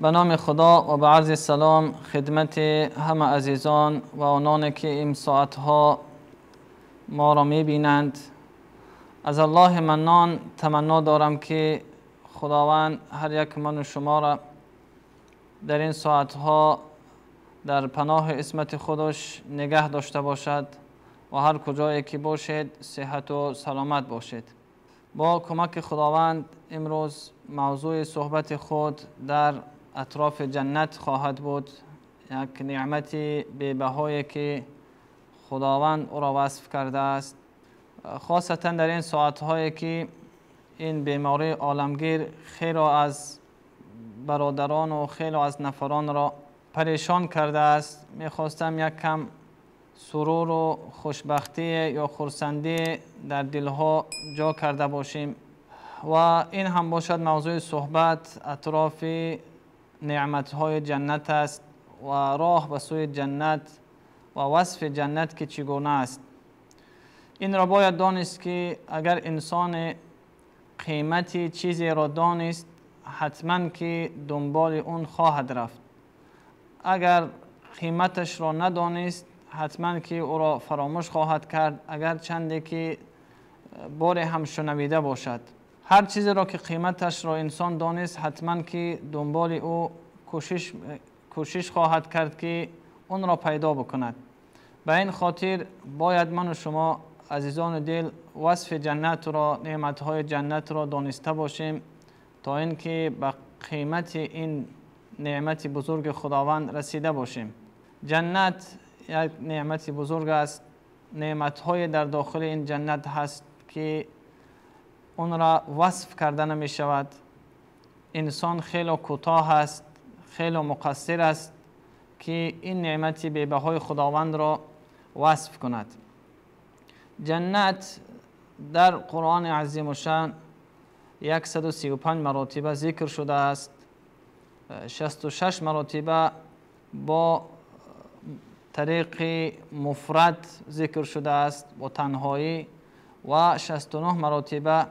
به نام خدا و به عرض سلام خدمت همه عزیزان و آنان که این ساعتها ما را میبینند. از الله منان تمنا دارم که خداوند هر یک من و شما را در این ساعتها در پناه عصمت خودش نگه داشته باشد و هر کجایی که باشید صحت و سلامت باشید. با کمک خداوند امروز موضوع صحبت خود در اطراف جنت خواهد بود، یک نعمت بی‌بهایی که خداوند او را وصف کرده است، خاصتا در این ساعتهایی که این بیماری عالمگیر خیلی از برادران و خیلی از نفران را پریشان کرده است. میخواستم یک کم سرور و خوشبختی یا خرسندی در دلها جا کرده باشیم و این هم باشد موضوع صحبت اطراف نعمتهای جنت است و راه به سوی جنت و وصف جنت که چگونه است. این را باید دانست که اگر انسان قیمتی چیزی را دانست حتما که دنبال اون خواهد رفت، اگر قیمتش را ندانست حتما که او را فراموش خواهد کرد، اگر چندی که بار هم شنویده باشد. هر چیزی را که قیمتش را انسان دانست حتما که دنبال او کوشش خواهد کرد که اون را پیدا بکند. به این خاطر باید من و شما عزیزان دل وصف جنت را، نعمتهای جنت را دانسته باشیم تا اینکه به قیمت این نعمت بزرگ خداوند رسیده باشیم. جنت یک نعمت بزرگ است، نعمتهای در داخل این جنت هست که اون را وصف کرده نمی شود. انسان خیلی کوتاه است، خیلی مقصر است که این نعمت بی‌بهای خداوند را وصف کند. جنت در قرآن عظیم الشان 135 مراتبه ذکر شده است، 66 مراتبه با طریق مفرد ذکر شده است با تنهایی و 69 مراتبه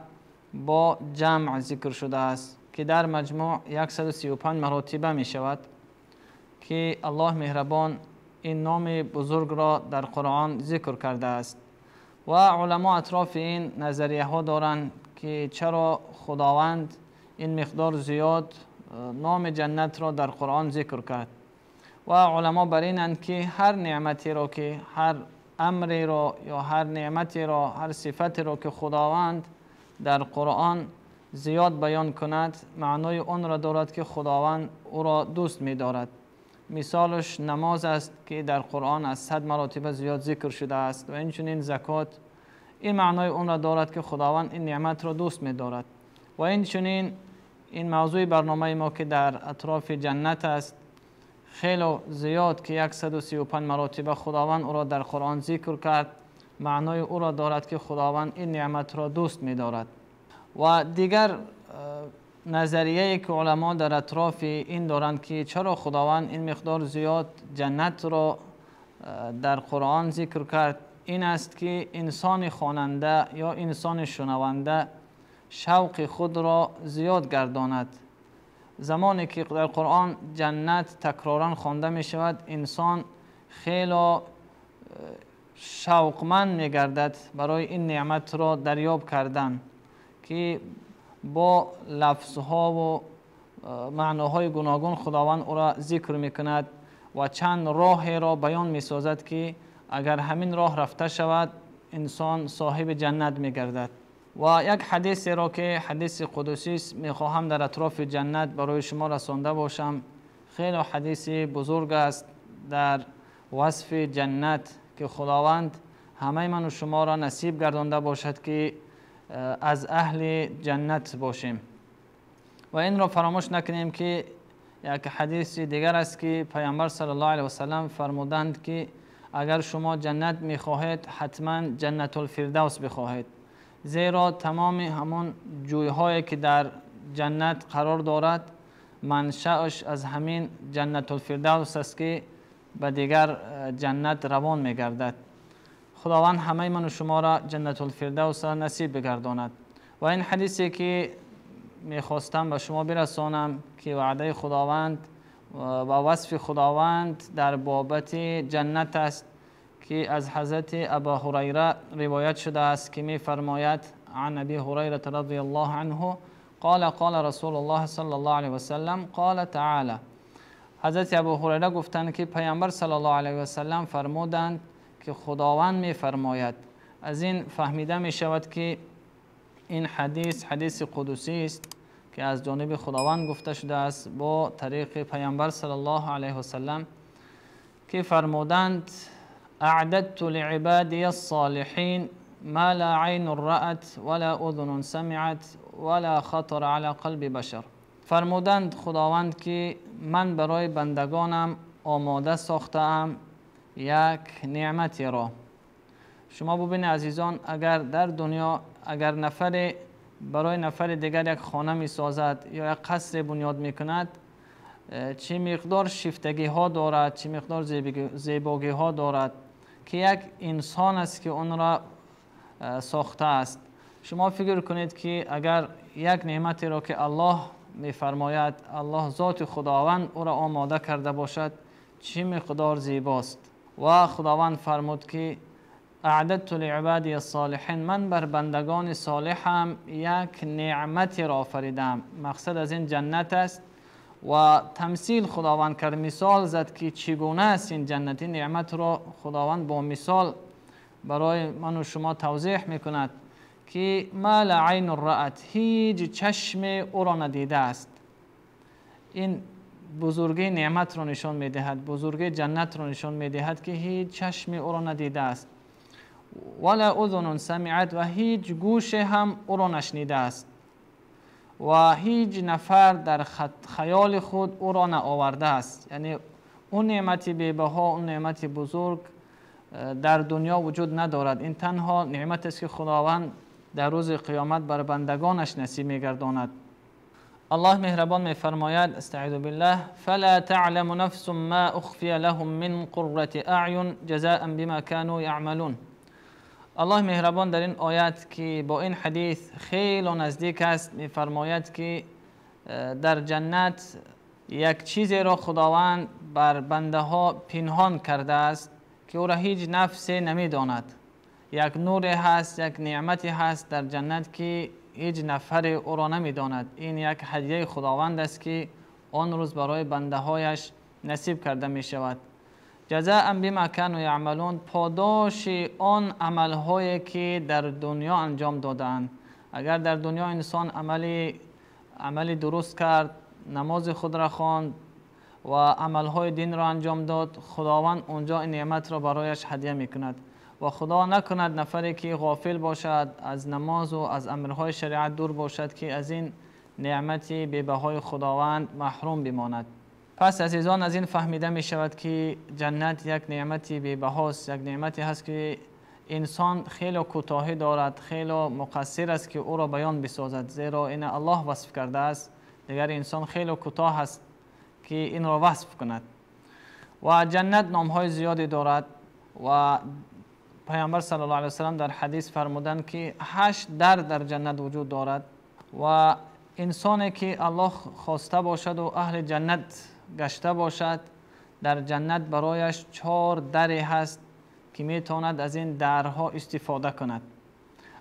با جمع ذکر شده است که در مجموع 135 مراتبه می شود که الله مهربان این نام بزرگ را در قرآن ذکر کرده است. و علما اطراف این نظریه ها دارند که چرا خداوند این مقدار زیاد نام جنت را در قرآن ذکر کرد. و علما بر اینند که هر نعمتی را که هر امری را یا هر نعمتی را هر صفتی را که خداوند در قرآن زیاد بیان کند معنای آن را دارد که خداوند او را دوست می دارد. مثالش نماز است که در قرآن از 100 مراتب زیاد ذکر شده است و اینچنین زکات، این معنای آن را دارد که خداوند این نعمت را دوست می دارد. و اینچنین این موضوع برنامه ما که در اطراف جنت است خیلی زیاد که 135 مراتب خداوند او را در قرآن ذکر کرد معنای او را دارد که خداوند این نعمت را دوست می دارد. و دیگر نظریه که علما در اطراف این دارند که چرا خداوند این مقدار زیاد جنت را در قرآن ذکر کرد این است که انسان خواننده یا انسان شنونده شوق خود را زیاد گرداند. زمانی که در قرآن جنت تکرارا خوانده می شود انسان خیلی شوقمند می گردد برای این نعمت را دریاب کردن که با لفظها و معناهای گوناگون خداوند او را ذکر می کند و چند راه را بیان می سازد که اگر همین راه رفته شود انسان صاحب جنت می گردد. و یک حدیث را که حدیث قدسی است میخواهم در اطراف جنت برای شما رسانده باشم. خیلی حدیث بزرگ است در وصف جنت که خداوند همه من و شما را نصیب گردانده باشد که از اهل جنت باشیم. و این را فراموش نکنیم که یک حدیث دیگر است که پیامبر صلی الله علیه و سلم فرمودند که اگر شما جنت میخواهید حتما جنت الفردوس بخواهید، زیرا تمام همان جویهایی که در جنت قرار دارد منشأش از همین جنت الفردوس است که به دیگر جنت روان میگردد. خداوند همه من و شما را جنت الفردوس را نصیب بگرداند. و این حدیثی که میخواستم به شما برسانم که وعده خداوند و وصف خداوند در بابت جنت است که از حضرت ابا هریره روایت شده است که میفرماید عن ابی هریره رضی الله عنه قال قال رسول الله صلی الله علیه وسلم قال تعالی. حضرت ابو هریره گفتند که پیامبر صلی الله علیه وسلم فرمودند که خداوند میفرماید. از این فهمیده می شود که این حدیث حدیث قدسی است که از جانب خداوند گفته شده است با طریق پیامبر صلی الله علیه وسلم که فرمودند اعددت لعبادی الصالحین ما لا عین رأت ولا اذن سمعت ولا خطر على قلب بشر. فرمودند خداوند که من برای بندگانم آماده ساختم یک نعمتی را. شما ببینید عزیزان، اگر در دنیا اگر نفر برای نفر دیگر یک خانه می سازد یا یک قصر بنیاد می کند، چه مقدار شیفتگی ها دارد، چه مقدار زیباگی ها دارد که یک انسان است که اون را ساخته است. شما فکر کنید که اگر یک نعمتی را که الله می فرماید، الله ذات خداوند او را آماده کرده باشد، چه مقدار زیباست. و خداوند فرمود که اعددت لعبادی الصالحین، من بر بندگان صالحم یک نعمتی را آفریدم. مقصد از این جنت است و تمثیل خداوند کرد، مثال زد که چگونه است این جنتی نعمت را خداوند با مثال برای من و شما توضیح میکند که ما لا عین رأت، هیچ چشم او را ندیده است. این بزرگی نعمت را نشان میدهد، بزرگی جنت را نشان میدهد که هیچ چشم او را ندیده است. ولا اذن سمعت، و هیچ گوش هم او را نشنیده است و هیچ نفر در خیال خود او را نآورده است. یعنی اون نعمت بی‌بها، اون نعمت بزرگ در دنیا وجود ندارد. این تنها نعمت است که خداوند در روز قیامت بر بندگانش نصیب می‌گرداند. الله مهربان می‌فرماید استعیذ بالله فلا تعلم نفس ما اخفی لهم من قرة اعین جزاء بما كانوا یعملون. الله مهربان در این آیت که با این حدیث خیلی نزدیک است می‌فرماید که در جنت یک چیزی را خداوند بر بنده ها پنهان کرده است که او را هیچ نفسی نمی‌داند. یک نور هست، یک نعمتی هست در جنت که هیچ نفر او را نمی‌داند. این یک هدیه خداوند است که آن روز برای بنده هایش نصیب کرده می شود. جزاء بما كانوا یعملون، پاداش آن عملهایی که در دنیا انجام دادند. اگر در دنیا انسان عملی درست کرد، نماز خود را خواند و عملهای دین را انجام داد، خداوند اونجا این نعمت را برایش هدیه میکند. و خدا نکند نفری که غافل باشد از نماز و از امرهای شریعت دور باشد که از این نعمت بی‌بهای خداوند محروم بماند. پس عزیزان از این فهمیده می شود که جنت یک نعمت بی‌بهاست، یک نعمتی هست که انسان خیلی کوتاهی دارد، خیلی مقصر است که او را بیان بسازد، زیرا این الله وصف کرده است. دیگر انسان خیلی کوتاه است که این را وصف کند. و جنت نامهای زیادی دارد و پیامبر صلی الله علیه وسلم در حدیث فرمودند که 8 در در جنت وجود دارد و انسانی که الله خواسته باشد و اهل جنت گشته باشد، در جنت برایش 4 دری هست که میتواند از این درها استفاده کند.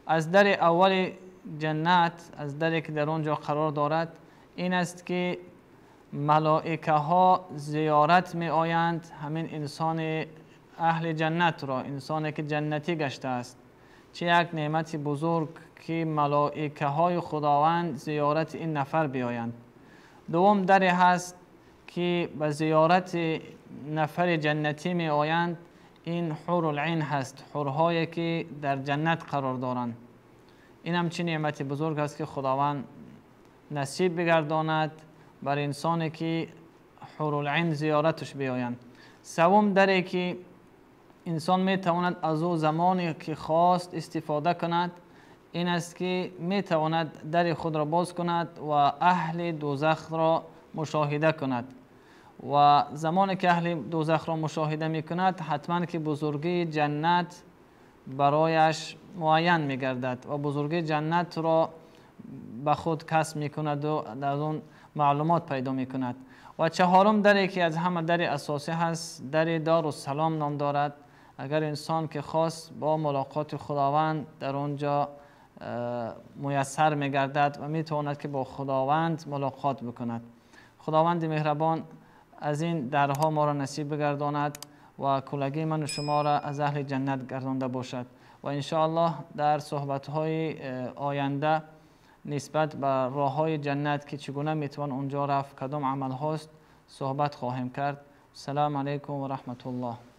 از در اول جنت، از دری که در آنجا قرار دارد، این است که ملائکه ها زیارت می آیند همین انسان اهل جنت را، انسانی که جنتی گشته است. چه یک نعمت بزرگ که ملائکه های خداوند زیارت این نفر بیایند. دوم دری هست که به زیارت نفر جنتی می آیند، این حور العین هست، حورهایی که در جنت قرار دارند. این هم چه نعمت بزرگ است که خداوند نصیب بگرداند بر انسانی که حور العین زیارتش بیایند. سوم دری که انسان می تواند از او زمانی که خواست استفاده کند، این است که می تواند در خود را باز کند و اهل دوزخ را مشاهده کند. و زمانی که اهل دوزخ را مشاهده می کند، حتما که بزرگی جنت برایش معین می گردد و بزرگی جنت را به خود کسب میکند و در اون معلومات پیدا میکند. و چهارم دری که از همه در اساسی هست، در دارالسلام نام دارد. اگر انسان که خواست با ملاقات خداوند در اونجا میسر میگردد و میتواند که با خداوند ملاقات بکند. خداوند مهربان از این درها ما را نصیب بگرداند و کلگی من و شما را از اهل جنت گردانده باشد. و انشاءالله در صحبت‌های آینده نسبت به راه‌های جنت که چگونه میتوان اونجا رفت، کدام عمل هاست، صحبت خواهیم کرد. السلام علیکم و رحمت الله.